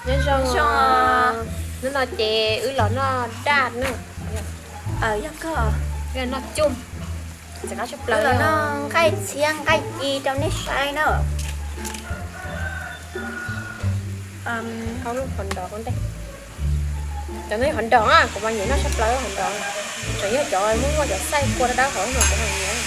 Nyob zoo, hnub no ces wb los noj daj na. Yog koj, noj cub, txav qab tshaj plaws, los noj nqaij txhiab nqaij ci rau nej saib na. Hauv lub hauv nrog, cov no hauv nrog, kuv mas nyiam noj tshaj plaws hauv nrog, tseem yog cov muaj muaj cov xaij kua dawb dawb hauv no kuv mas nyiam.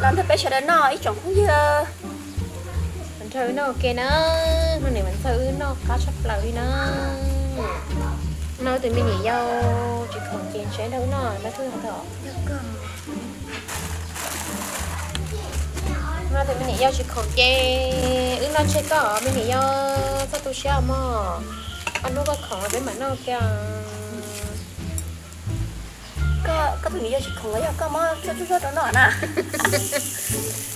Los nrog peb sawv daws noj ib tsoom phooj ywg. Nrog wb noj ua ke na, hnub no mas nrog wb noj qab tshaj plaws li na. No tus me niam yau tsis khoom ces ntshe nrog wb noj no twb yog. No tus me niam yau tsis khoom ces wb noj tseg koj me niam yau, txhob tu siab mog. Koj hlub koj khoom peb mam noj ua ke. Koj tus niam yau tsis khoom los yog koj muab tshuaj tsuj zog rau noj na?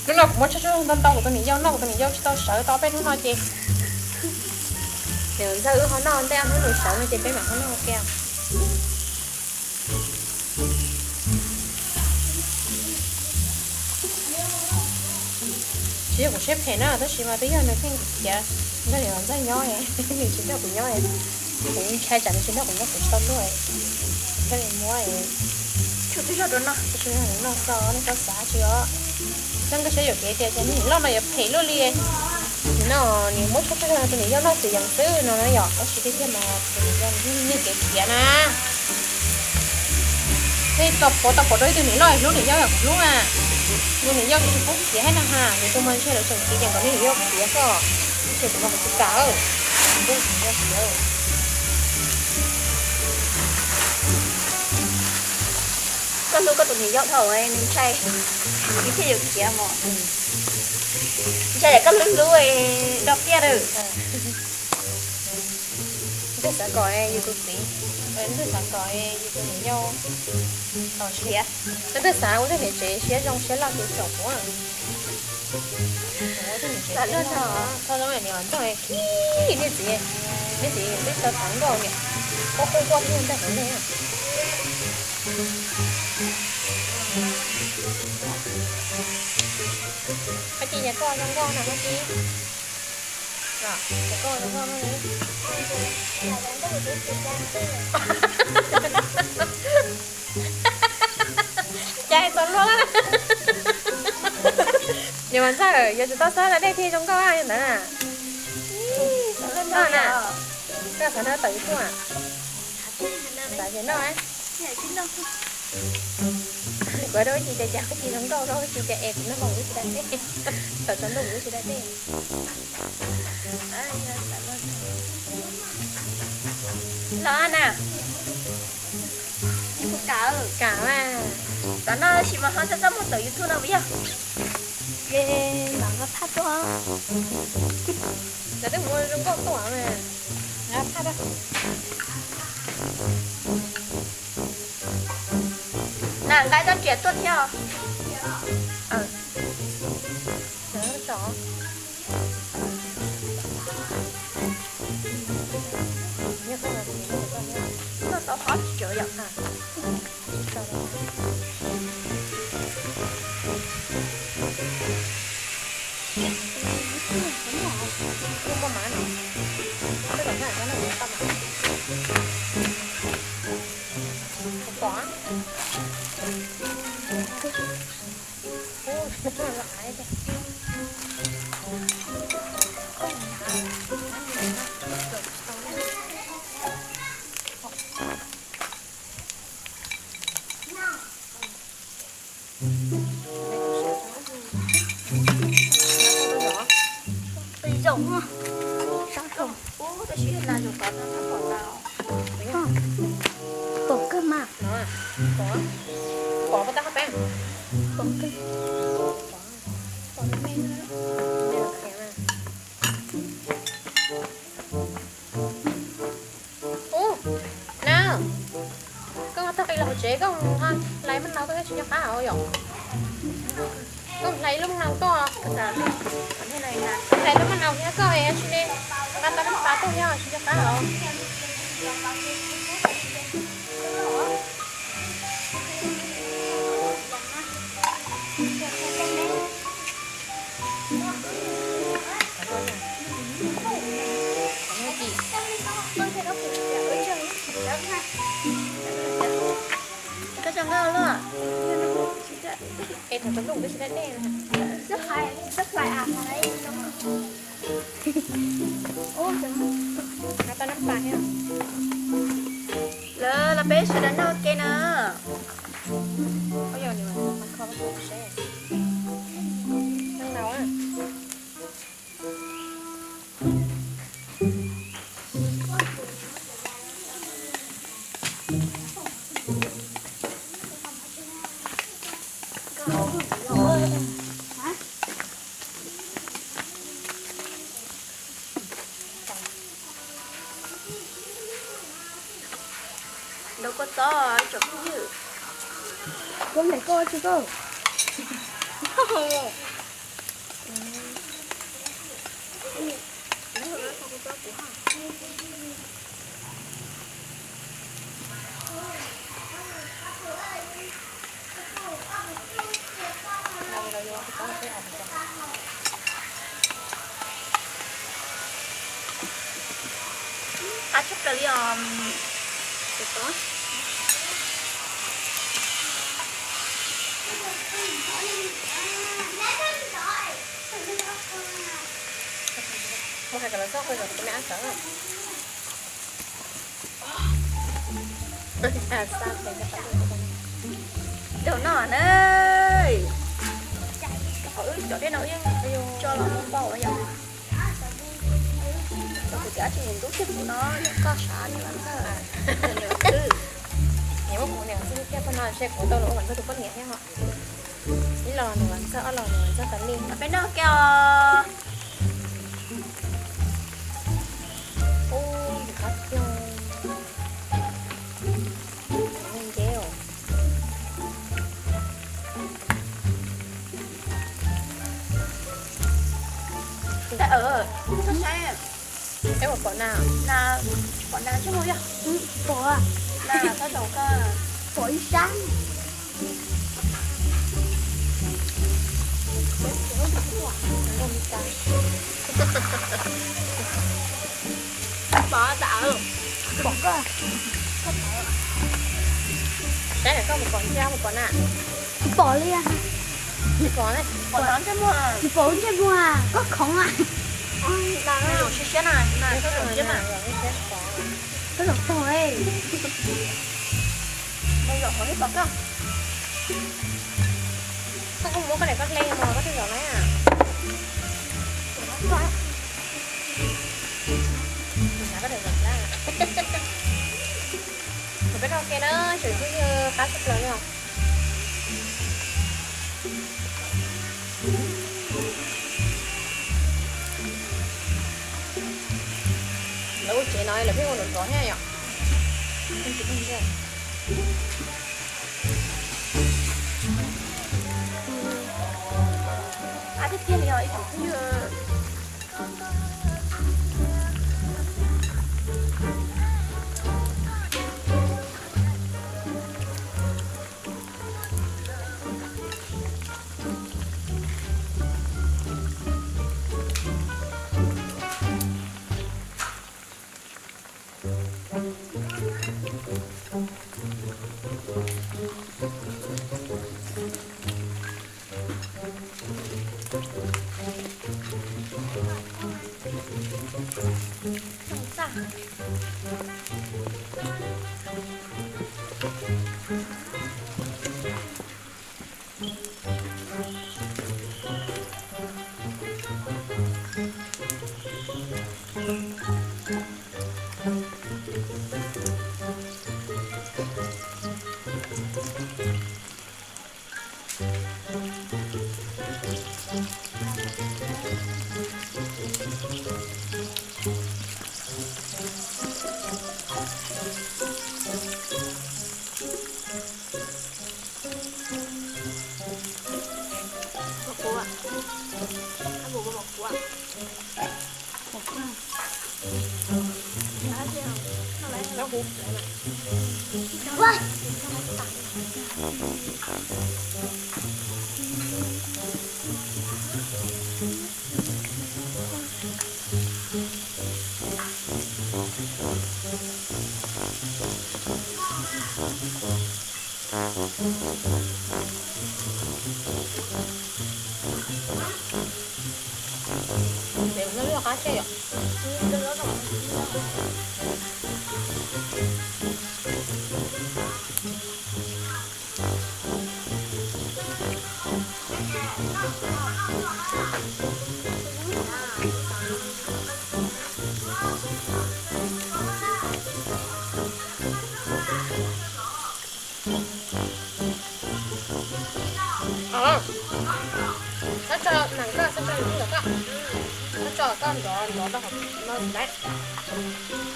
Hnub no kuv muab tshuaj tsuj zog ntau ntau kuv tus niam yau noj, kuv tus niam yau tsis tau sawv tau peb hnub no ces nws ntxawg wb ho noj ntej, hnub nws sawv no ces peb mam ho noj ua ke. Tsis yog kuv siab phem na, tab sis mas twb yog nws pheej khiav nrog niam ntxawg nyob, nws tsis nrog kuv nyob, kuv ntshai tsam nws tsis nrog kuv nyob kuv tsis tau luaj. Koj muab tshuaj tsuj zog rau noj, tsuj zog rau noj, koj xav tsis os. Koj nkag siab yuam kev tias cov niag loj no yuav phem luaj li. Nim no nws muab tshuaj tsuj zog rau tus niam yau noj txiv yees xwb no na yom, tab sis tiag tiag mas tus niam yau niag kev khiav na. Nej tau pov tau pov rau ib tug niam loj hlub niam yau yam kuv hlub na. Tus niam yau tsis pub khiav thiab na ha, nws tus mas ntshe lawv tseem kev yeem kom niag niam yau khiav xwb. Ntshe kuv mas kuv tsis kam, kuv tsis kam. Koj hlub koj tus niam yau dhau nws ntshai, nws thiaj yuav khiav mos. Ntshai yam koj hlub hlub rau tiaj lawm. Twb xav kom yus tus txiv, twb xav kom yus tus niam yau, koj twb xav ua tej niam tsev siab zoo siab loj ces tsom kuv. Ua tej niam tsev siab loj, txhob zoo niam ntxawg, niag txiv, niag txiv twb tau thav nkauj niam, quaj quaj quaj thiab ntag hauv ntej. Koj cia koj zoo nkauj na koj txiv. Koj zoo nkauj na. Cas txaus luag na. Niam mas ntxawg, yuav tsum tau xav da dej thiaj zoo nkauj ntawd na. Koj xav nrog tawm YouTube a? Xav ces noj. Kuv rau wb ci cas cas wb ci zoo nkauj, rau wb ci cas es kuv noj hmo kuv tsis da dej, thaum tsaus ntuj kuv tsis da dej. Los na, kam mas, tam no sis mas ho txaj txaj muag tawm YouTube no puas yog? Ces mam nqa phaj tuaj. Lawv twb mus zoo nkauj tuaj mas, nqa phaj tuaj. Na nqa tsob riam tuaj thiab. Noj tau qhov tsis tsawv yom. Zoo, sab zoo, tab sis hais zoo tod no pom tau. Pom kawg mas. Pom, pom tau hauv peb. Pom kawg. Pom me me. Ub, na, koj tag kis los hauv tsev koj mus ha, lais maj no koj thiaj tsis nco qab hauv yom. Lub maj nau tuaj, hlais lub maj nau thiab koj tsis ne, nqa tau nab pas tuaj yog tsis nco qab os. Koj tso nkauj luaj. Es thaum tus hlub twb tsis da dej. Lawv los peb sawv daws noj ua ke na. Ntaus kua txob tsoom phooj ywg. Koj ntaus koj tsis koj. Qab tshaj plaws li os. Mus hais kom lawv txhob kho zaum tus me ab tawv. Zaum no na, qhov wb cov dej no wb yeej tso los mus npau yom. Cov kuv cov tsis ntub kiag kuv no yog koj sav niam Vam Ntxawg, niam Vam Ntxawg. Niam muab kuv niam Vam Ntxawg kiag pag no seb kuv tau los ua Vam Ntxawg tus poj niam thiab os. Ib los niam Vam Ntxawg, ob los niam Vam Ntxawg tas li. Peb noj kiag os. Ub, qab kiag. Nceb os. Ntawm, txhob saib. Peb ua pom na. Na, pom na tsis muaj yog. Pom na, txhob zaum koj. Pom ib sab. Pom tas, pom koj. Saib koj mus pom ntsia mus pom na. Tsis pom li. Tsis pom, tsis pom ntsej muag, koj khoov a. Siab siab na, koj zaum tog. Zaum hauv pom koj. Koj muab koj daim koj hle mog, koj twb zaum na. Koj daim zaum na. Peb noj ke na, tseem phooj ywg qab tshaj plaws li os. Lawv ua tsev no lawv pheej ua nrov nrov thiab yom. Qab tiag tiag li os ib tsoom phooj ywg. Tso, mam koj tso, tso ntawm koj, tso ntawm koj, ntov ntov rau hauv no lawm.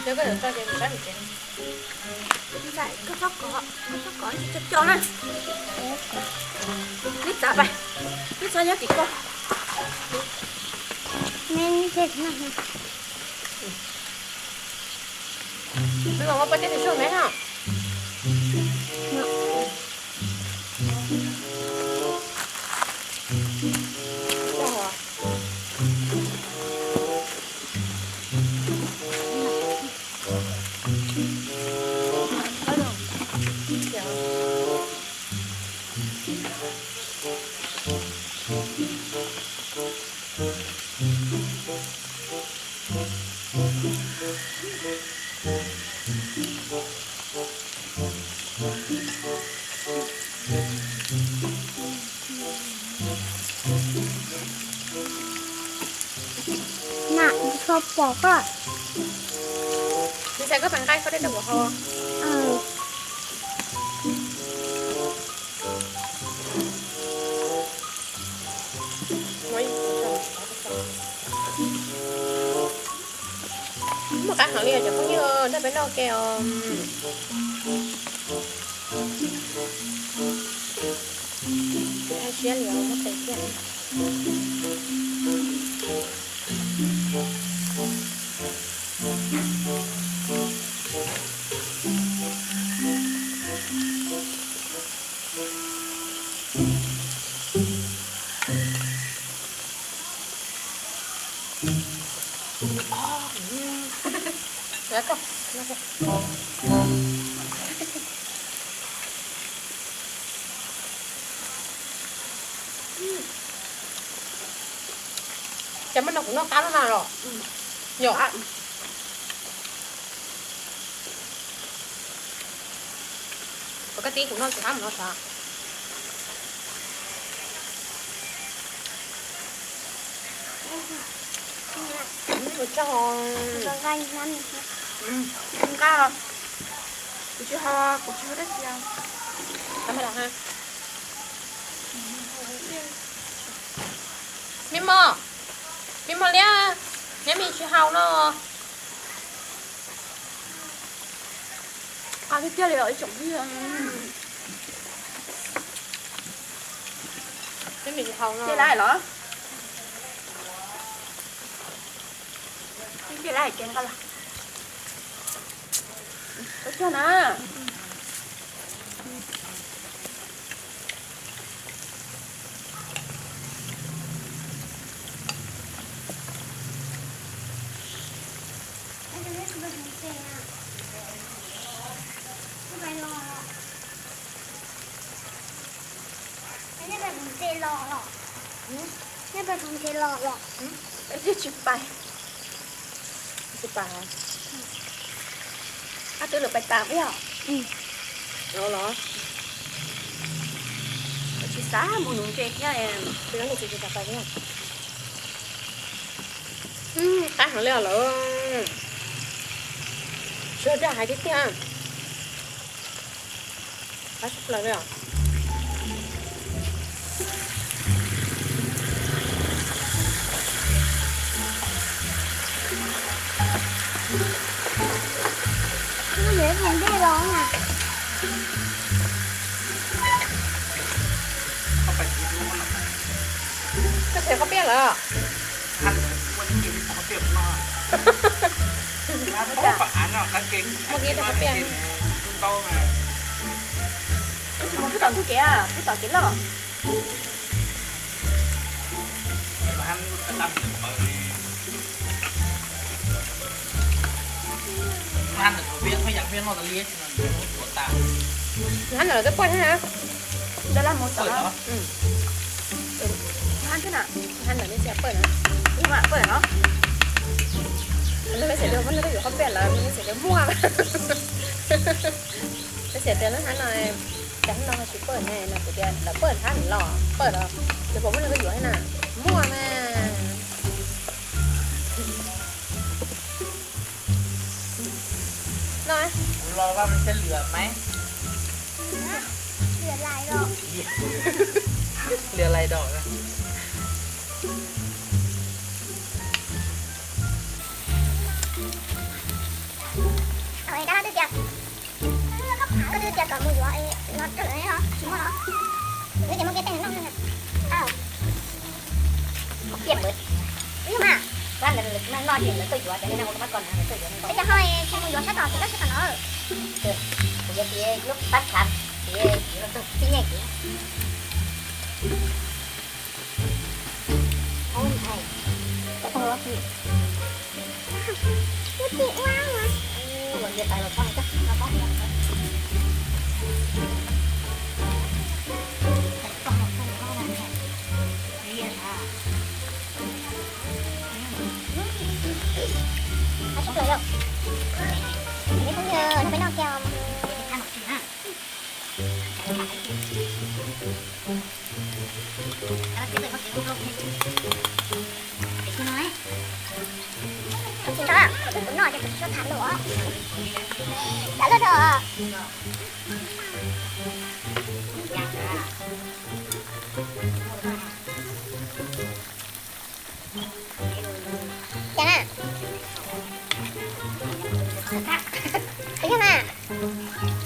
Yog koj yuav tso ces saib hauv tsev. Ntxhais, koj txhob kov, koj txhob kov, tsis tso cov na. Neb txav pais, neb txhob nyob tim ko. Neb los muab pab teb tus suag neb no. Nam, tsis tshua pom koj. Ntxhais, koj pais nqaij koj dej rau kuv haus. Muaj qab heev li os cov phooj ywg, nrog peb noj ke os. Hais siab li os, muaj qe thiab. Ces mas no kuv noj qab no na los. Yog. Koj tib kuv noj tsis qab mus no xav. Ua tsaug. Nqa, kuv tsis hau, kuv tsis hau dab tsi. Me mos, me mos liab, neb me tsis hau no. Qab tiag tiag li os ib tsoom phooj ywg. Neb me tsis hau no. Ces lawm los? Ces lawm ces nqa los. Ua tsaug na. Nej pais txog nte los los? Peb thiaj tsis pais. Tsis pais. Ab, twb lawv pais tas yog? Los los. Tsis xav mus nuv ntses thiab. Qab heev li os lawm. Sawv daws hais tiag tiag. Qab tshaj plaws li os. Koj tsev qhov piaj lawm. Mus kiag tom kev, pub tom ntug kev, pub tom kev loj. Hab ntawm lawv twb pawj thiab na. Hab ntawm nej tsis pawj na. Pawj no. Mej xav tias muaj neeg yuav hauv peb lawm, mej xav tias muaj. Peb xav tias lub hab no, cas hnub no ho tsis pawj ne no, kuv tias lawv pawj hab los pawj los, ces puas muaj neeg tuaj yuav thiab na. Muaj mas. No, kuv los vaj thiab lwm mas. Lwm lais dos. Koj twb tias kom mus yuav no rau lawv tsis muaj los. Lawv ces muaj kiag tej no noj. Tiaj pawv. Ib mas, lawv noj ces lawv tuaj yuav, ces nej ua koj mab ko na, lawv tuaj yuav. Peb cov ho ces mus yuav sab tom, sab tom no. Kuv yuav tias lub pab txhav, tias yuav tug tib nyeej kuv. Tsis nrog kuv noj ces kuv tsis tshua tham lus. Xav luaj dhau. Cas na? Kuv yog mas.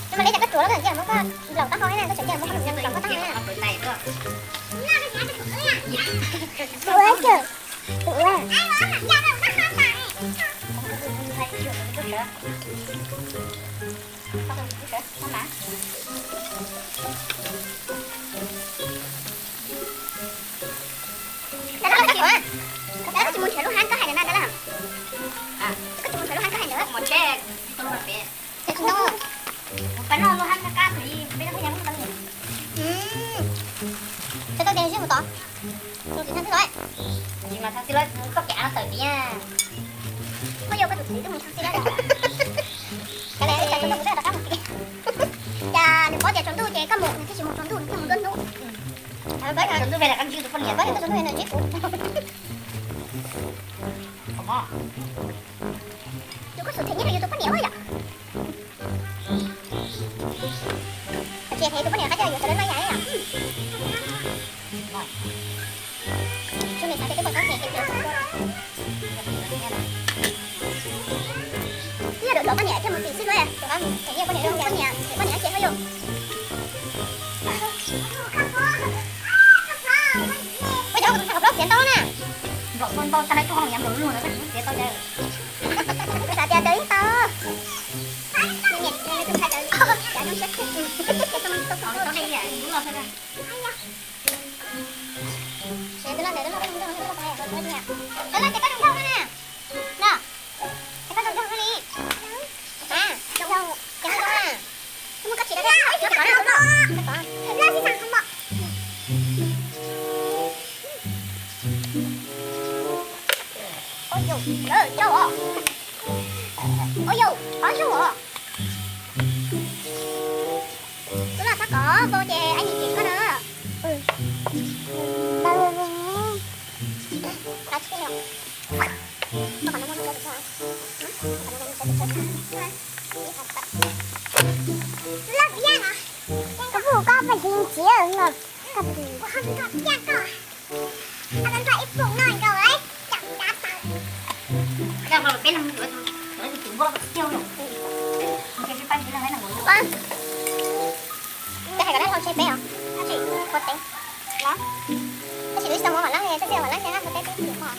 Nws mas li cas koj tuav los koj ntsia muab koj nplaum taub hau na, koj tseem cia muab koj nplaum koj taub hau na. Ua cawm, ua. Koj tsis mus nrhiav lub hab koj hais ntawd na, Dab Laj. Koj tsis mus nrhiav lub hab koj hais ntawd. Ces tsis no. Peb no lub hab kab kab xwb, peb no peb yog lub no. Ces koj tias nws mus tod. Tus txiv txhab txij lawm. Tsis mas txhab txij lawm, koj kev av no tawm tiag. Koj yog koj tus txiv twb mus txhab txij lawm. Cas nws paub tias tsaus ntuj ces koj mus, nws thiaj tsis mus tsaus ntuj, nws thiaj mus nruab hnub. Tsaus ntuj peb lam kab ntswj tus poj niam, peb lam tsaus ntuj nws ntsib kuv. Yus koj xum them nyiaj rau yus tus poj niam ua yom. Tsis them tus poj niam qab coj yuav sawv daws noj yam yom. Tsis me xav tias twb pom txob tias tias tias twb yog dua poj niam thiaj mus tim xwb, rov qab them nyiaj poj niam, them poj niam ces ho yus. Ua cas kuv tus ntxhais qhov plaub txiav ntau na. Nplaum tau ntau, tag nai tuaj hoo yav nplaum lug ntawd koj tsis txiav tau cas. Kuv xav tias tau ib tau. Niam, niam tus ntxhais tawv, cas zoo siab tiag. Tau dej, lub loj xwb. Tawv loj ces koj zoo nkauj na. No, ces koj zoo nkauj li. A, zoo, ces koj zoo na. Koj muaj koj tsis tau, koj tsis tau na. Ua yus, ua yus, ua yus. Tus loj txhob kov npau ces ab nyi cem koj na. Koj pub koj pheej hli ntxiv no. Koj pheej hli. Peb hais kom dab laug tseg peb os, tab sis ua teb los, tab sis tus ib txog muab Vam Leeb li, tab sis Vam Leeb ces nqa mus teb peb tim mog.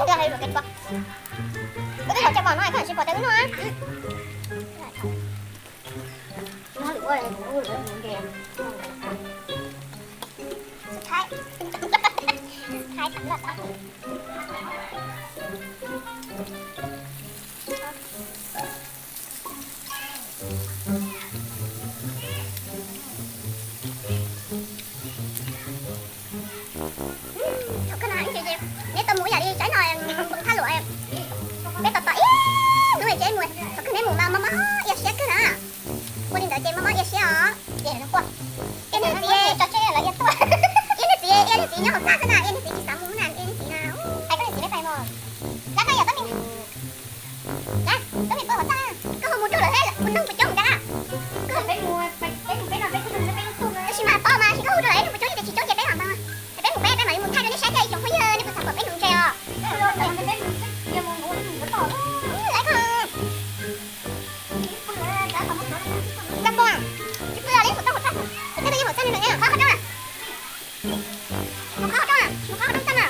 Koj twb los tsev pom no koj tsis pom tias wb noj. Thaum kawg no neb tau mus ib yam li saib no, thaj luam, peb tos tos ib hnub ces mus, thaum kawg neb mus mas mob mob ia siab kawg na. Ua li ntawd ces mob mob ia siab os. Ces, ib niag txiv, ib niag txiv, ib niag txiv nyob hauv txaj xwb na, ib niag txiv tsis xav mus na, ib niag txiv na. Hais koj niag txiv peb pais mos. Dab koj yog Tub Mim, Tub Mim puas hauv txaj, koj ho mus rau lawm thiab, mus noog puas coob nkaus. Tab sis mas pom mas tsis koj hu rau lawv ib nug puas coob, yog tias tsis coob ces peb mam mus, peb mus peb, peb mam li mus thaij rau nej saib thiab ib tsoom phooj ywg, nej puas xav pom peb noog ntses os. Lawv koj, tsis pw li, mus txaj, mus qhov qhov rooj na, mus qhov rooj na, mus qhov rooj txaj na.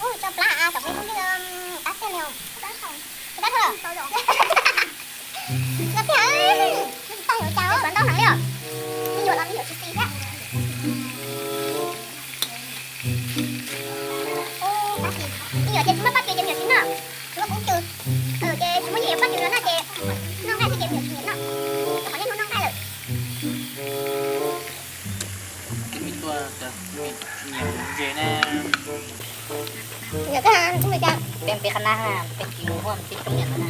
Ub, tso plab av tom peb lub liaj qab tiag li os. Qab tiag, tsis tau yuav cas, tsis tau ntau heev li os. Me nyuam los me nyuam tsis txi thiab. Ub, qab tsis, me nyuam ces tsis muaj paj tsuas ces me nyuam tsis noj. Tsis muaj koob tsw, ces tsis muaj nyiaj yuav paj tsuas los noj ces noj nqaij thiab ces me nyuam tsis nyiam noj. Rau qhov niaj hnub noj nqaij lawm. Peb peb qhab nab na, peb tsis huaj peb coob niam no na.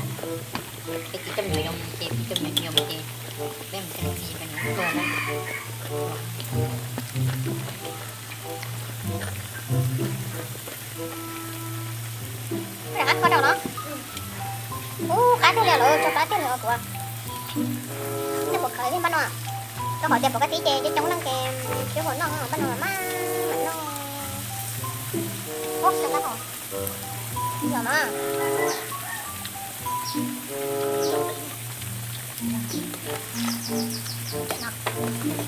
Peb tsis coj me nyuam yos ces, peb coj me nyuam yos ces, peb mus txi me nyuam tuag na. Qab kho rau los. Ub, qab tiag li lawm, tso plab tiag li os kuv. Nej puas khaws li npaj no? Rau qhov tias pom kaj tib ces coob coob leej ces tsis huam noj, npaj no mas maj mam noj. Ub, sawv ntau hos. Yog mas.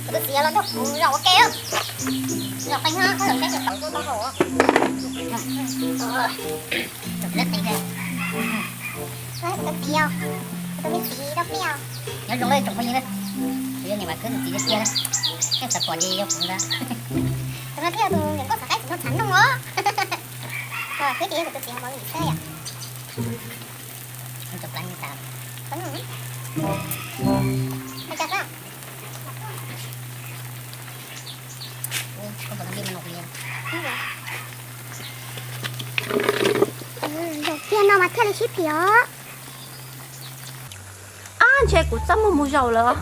Kuv tus txiv los nrog kuv zaum ua ke, zaum qeeg no, koj zaum saib ces tau tuaj tau zaum. Tus txiv, tus me txiv, tus me txiv rau pliaj. Nyob zoo tsoom phooj ywg na, kuv yog niam Vam Khwb tus txiv tiag tiag na, nej xav pom ces yog kuv ntag. Tus no thiaj yog tus niam nkauj xav qaib tsis muaj txhav noj os. Khwb ces yog kuv tus txiv mos lis xwb yom. Zaum tiag no mas thiaj li sib phim os. Ab, ntshe kuv txaj muag mus zaum lawm.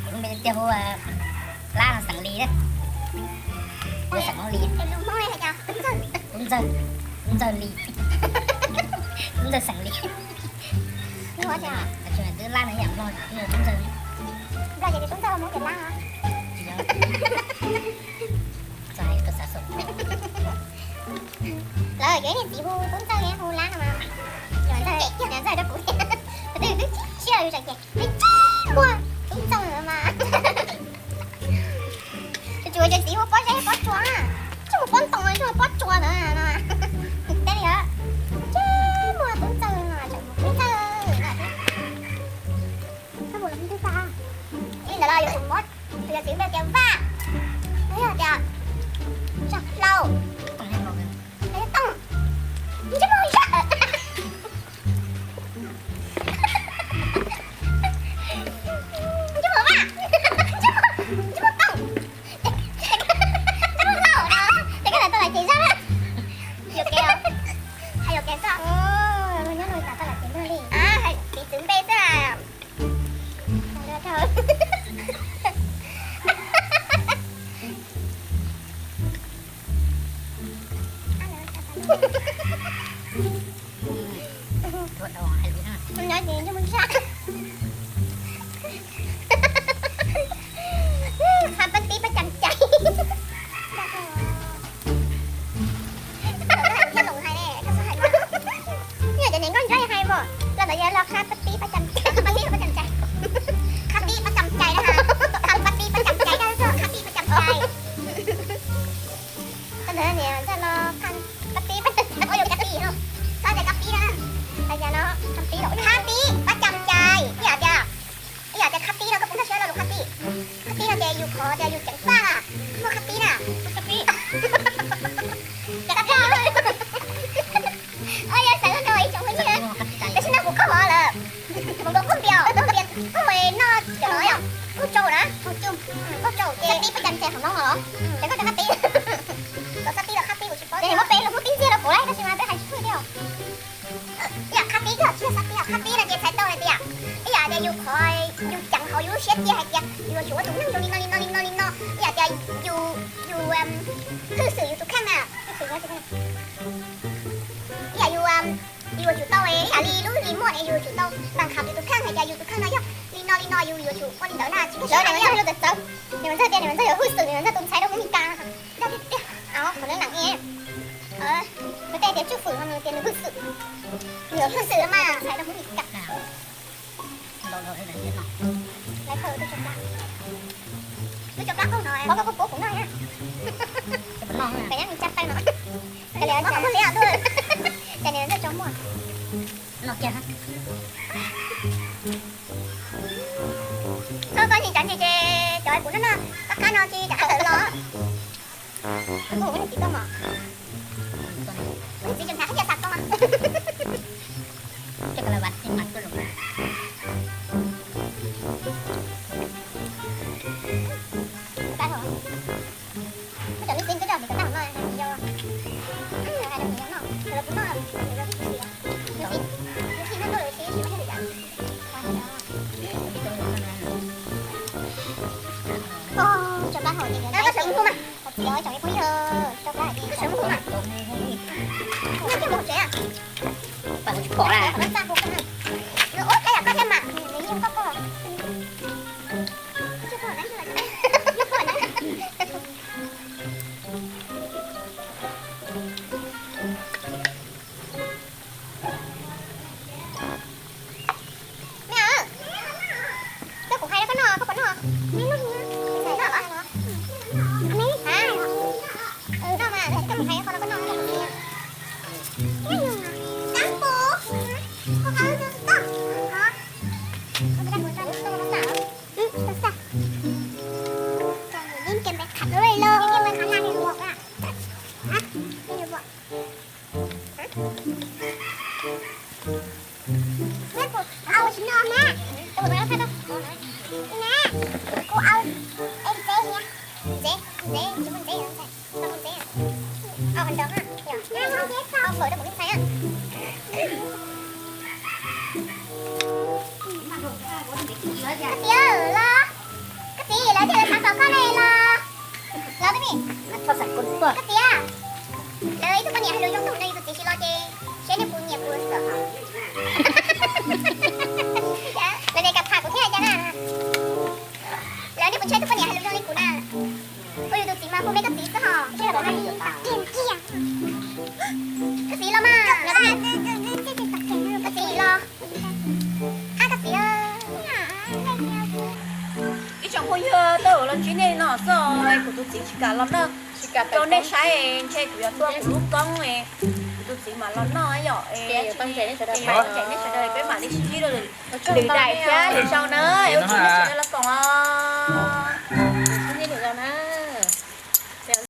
Kuv lub npe tiag hu Plab no xeem Lis, xeem Hmoob Lis. Tub Ntxawg, Tub Ntxawg Lis, Tub Ntxawg xeem Lis. Twb Lab no yam Nplog, Tub Ntxawg. Lawv cov niag txiv hu Tub Ntxawg hu Lab no mas, niam Ntxawg rau kuv, twb twb siab yus tseem ces ntsej muag Tub Ntxawg no mas. Tsuas tsuas cov txiv hu Pob Zeb Pob Tsua, tsis mus Pob Ntoo tsis mus Pob Tsua ntawd no. Teb li ntsej muag Tub Ntxawg no, Tub Ntxawg no. Ntawd los yuav tsum muab tus yawm txiv npe tias Vaj, yog tias Tsom Hlau, Tooj, ntsej muag Zaj, ntsej muag Vaj, ntsej muag Tooj, ntsej muag Hlau no, ces koj tau lawm ces Zaj na. Yuam kev, hais yuam kev xwb. Nyob no tas tau lawm ces Zaj li. Hais piv txwv npe xwb. Nyob ces ntsej muag Zaj. Qha pab tib pab cam cai. Thiab los hais ne, koj xav hais mas, yog cov niam nkauj ntsuab hais mas los ntawd yog los qha pab tib pab cam cai, qha pab tib pab cam cai na, qha pab tib pab cam cai, qha pab tib pab cam cai. Tau ntawd niam ntxawg los qha pab tib pab cam cai, ua yus cov tib no, txhob tias kab tib na, qha pab tib pab cam cai, ib yam tias, ib yam tias qha tib no koj puas nkag siab rau lus qha tib? Qha tib no ces yus qhov tias yus ceev faj, muaj qha tib na, qha tib. Ces qha tib, yog xav rau ib tsoom phooj ywg, tam sim no kuv qaug hov lawm, mus nkaus qaug npias, qaug npias, qaug noj cov no yom, qaug tsau na, qaug tsau ces qha tib pab cam cai qhov no los, ces koj tias qha tib, txhob qha tib los qha tib kuv tsis paub. Ces muab peb los muab tib ntxiag rau kuv lauj, tab sis mas peb hais tsis pub thiab. Ib yam qha tib, koj tsis yog xav tias qha tib no ces txhais tau hais tias ib yam tias yus qhov, yus ceev hauv yus lub siab cia hais tias yus yuav tsum ua tus neeg zoo li no li no li no li no, ib yam tias yus, yus hwj xwm yus tus kheej na, ib yam yus, yus yuav tsum tau, ib yam li lub lis muaj ne yus yuav tsum tau npaj kham yus tus kheej hais tias yus tus kheej no yog li no li no yus yuav tsum ua li ntawd na, tsis kheej siab. Niam Ntxawg tias niam Ntxawg yuav hwj xwm niam Ntxawg tus ntxhais rau Hmoob Mes Kas. Qhov no neeg, qhov no neeg Tias tswj fwm no nws tias nws hwj xwm, nws hwj xwm mas txhais rau hmoob Meskas. Lawv khaws tus tsov plab, tus tsov plab qaug no, qhov koj kuv noj na. Koj nyob nws tsa taw no, koj li muaj liab tuaj, cas nws txawj tso muag. Txhob txhob ntsis cav ntsis ces cov kuv noj noj qab qab no tsis cav qab tawm los. Kuv ua txiv toj mom, txiv tseem xav qhib cia xav toj. Cov me txiv twb coj txiv toj mom noj, hais rau nws yog noj, hais rau kuv noj, nws tsis, nws tsis noj tuaj lawm tsis tsis muaj hauj lwm cas. Tso plab hauv ces txiv tsom ib phooj ywg, tso plab hauv ces txiv tsom ib phooj ywg. Nws tsis pom na, nws ua kab yam koj thiab mas nws yeej koj koj. Me, koj kuv hais rau koj noj koj puas noj? Noj mas, koj kuv hais rau koj noj koj puas noj? Kab pus, koj kab toj hov. Kuv au tsis no na, kuv au ntxev, ntxev, ntxev, tsis muaj ntxev, au hov nrog, au fawm rau kuv ntxhais. Koj txiv los, koj txiv lawv thiaj li xav kom koj ne los, los tib, koj txiv, lawv ib tug poj niam hais lus zoo tuaj nrog yus tus txiv tsis los ces seb nej puas nyiam kuv xwb. Lawv tias kam tham kuv thiab cas na. Lawv nej puas ntshai tus poj niam hais lus zoo li kuv na. Ua yus tus txiv mas kuv me koj txiv xwb hos. Koj txiv los mas, koj txiv los. Ab koj txiv. Ib tsoom phooj ywg, tej zaum los ntsib nej no xwb, kuv tus txiv tsis kam los noj rau nej saib, ntshe kuv yuav tua kuv lub koob, kuv tus txiv mam los noj yom. Peb mam li sib ntsib lwm daim thiab lwm zaus na, ua tsaug nej sawv daws los koom os.